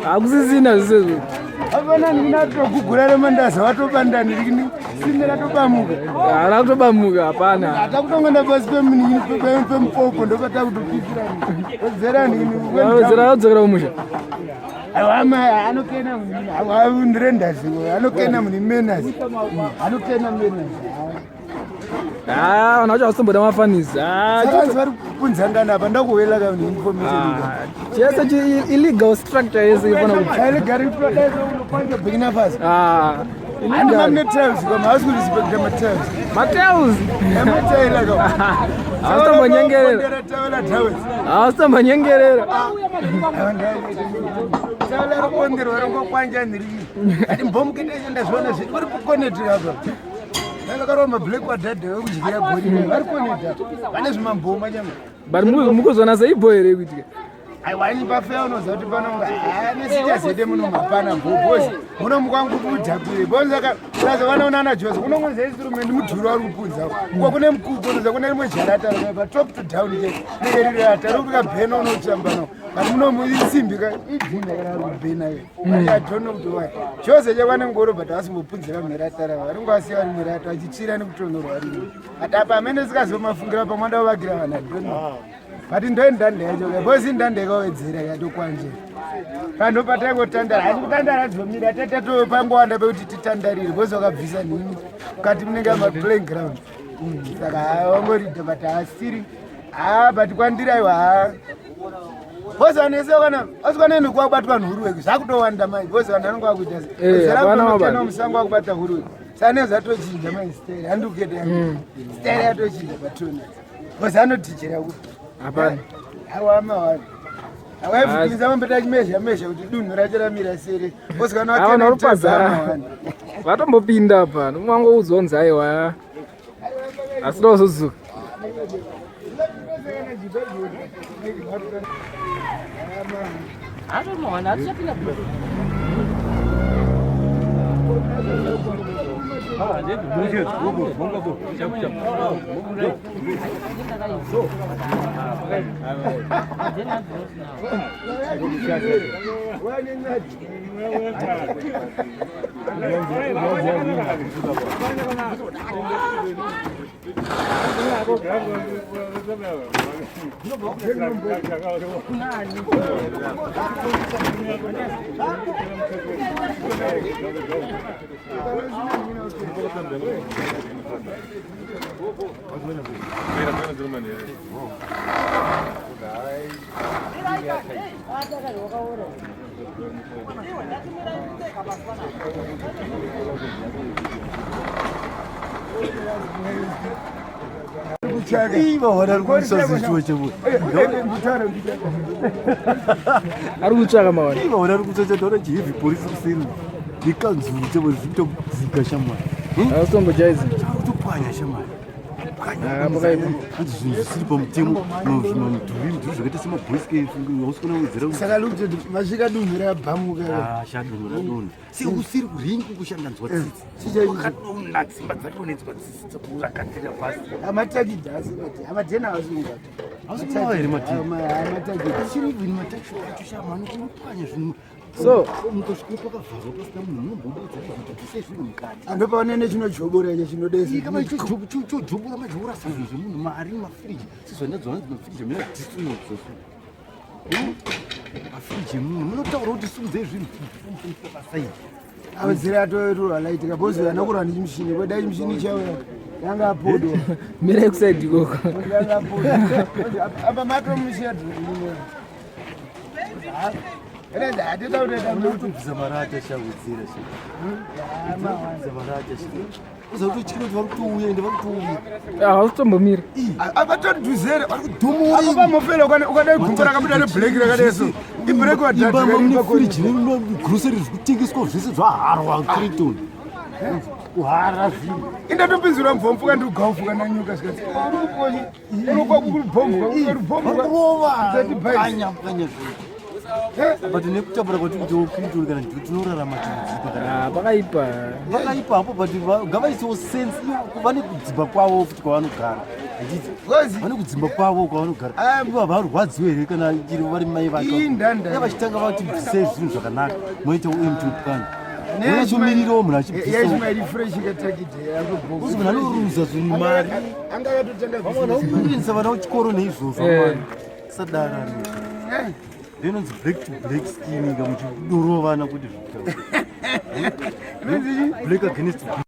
Hakusisina zvisezvo. Hapana ndinatogugura remandazi watobandani rikini sine ratobamuka. Hara kutobamuka hapana. Takutongoenda pasi pemunini pemupopo ndopatakutopikira. Wedzera nini? Wedzera wadzokera kumusha. Aiwa anokena munhu ndirendazi anokena munhu menazi. Anokena menazi. Ah, vanhu vacho havasitomboda mafanisi. Ah, Saka vari kupunzangana apa ndakuwela ka information. Ah, chese chi illegal structure yese ifana kuti. Illegal iprodai unopanja Burkina Faso. Ah. Illegal. Mane tiles kwa hausi kurespecta ma tiles. Ma tiles. Ma tiles ka. Hausitombanyengerera. Hausitombanyengerera. Tawela riponderwa ringokwanja ndiri. Ati mbomukete ndazviona zviri uri kuconnect apa. Vakarova mablack wadhadha vekudyira gori vari kuoneta vane zvimamboma nyama. But mukuzona seibho here kuitika? Aiwa ini pafeya unoziva kuti pano nesichazede muno mapana bhozi muno mukwangu kudhakure bhozi saka saka vanoona ana Jose unongonzi instrument mudhuri wari kupunza uko kune mukuku unoziva kune rimwe jarata rakaipa top to down che nenge riri rata riri kukabhena unochamba no but muno isimbi ka idhinda kana riri kubhena iyo Chose chekwane ngoro but asimbopunzira mherata rava vari ngwasiya vari mherata vachitsvira nekutonhorwa rini but apa amene sikazomafungira pamwe ndavakira vanhu adono ah. but ndoendanda yacho because indanda ikawedzera yatokwanje panhu pataingotandara asi kutandara dzomira tatatopangowanda pekuti titandarire because wakabvisa nini mukati munenge maplaying ground saka wangorida but haasiri haa but kwandiri aiwa haa Bozi vanhu vese kana asi kana kwakubatwa nhuruwe zvakutowanda mai bozi vanhu vanonga vakuita zerakutono musango wakubata huruwe sane zvatochinja mai style handikukete yangu style yatochinja patona bozi anotijera ku hapana awa mawani awaifukinza mambeta chimezha mezha kuti dunhu racho ramira sere bozi kana wakena vatombopinda apa nomangoudzwa kunzi aiwa asi ndozodzoka Ari kutsvaka mawani. Ivo vari kutsvaga taura chiheavy police kuseri nekanzuru chavo zviri kutodzika shamwari. Hausitombojaizi. Kutopwanya shamwari. Hanzi zvinhu zvisiri pamutemo zvimamudhuri mudhuri zvakaita semabhoisikei hausi kuona wedzera saka lukuti masvika dunhu rabhamuka ah, shadunhu radonha sekusiri kuringi kushandanzwa eh, tsitsi wakadonha dzimba dzadonhedzwa tsitsi dzekurakatira pasi amatakidhasi but amadhena avasingati hausi here madhena chiri even mataxi acho shamani kunopwanya zvinhu so mukasvika pakavharwa pasina munhu munomboburitsa kuti bvise zvinhu mukati andopaona nechinojobora icho chinodesachojobora manje worasa zvinhu zvemunhu mari mafiriji sezvandadziona mafiriji amene adisinozosu mafiriji emunhu munotaura kuti simudzei zvinhu pasaidi awedzera atoerwa laitika bhozi anokurwa nechimushini kodai chimushini chauya yanga apodwa mirai kusaidi ikoko yanga apodwa apa matomusiya Unotobvisa marata shawedzera sha. Marata sha. Uzakutotyira kuti vari kutouya ende vari kutouya. Hautombomira. Avatodhuzere vari kudhumura. Apa pamofela ukadai gumbo rakabuda reblack rakadai so. Ibreak wadhadha. Imba mune fridge negrocery zviri kutengeswa zvese zvaharwa Clayton. Kuhara zvinhu. Indatopinzirwa mvomfuka ndikugaufuka nanyuka zvikati. But nekutambura kwatiri kuita kuituri kana tinorarama tikudzipa kana ah, pakaipa pakaipa hapo but ngavaisewo sense vane kudzimba kwavo futi kwavanogara. Ngozi. Vane kudzimba kwavo kwavanogara. Ah. Ivo havarwadziwe here kana chiri vari mai vacho? Ii, ndanda. Dai vachitanga vati bvisei zvinhu zvakanaka, moita uye mutopwanya. Ne- Unachomirirawo munhu achibvisa. Yaishumairi fresh katakiti yako. Uzi munhu anoruza zvinhu mari. Anga akatotanga Vamwe business. vanokuinisa vana kuchikoro neizvozvo Eh. mani. Sadarano. Eh. Ndinonzi black to black skin ka muchidorovana kuti zvitaura. Inonzi chii? Black against black.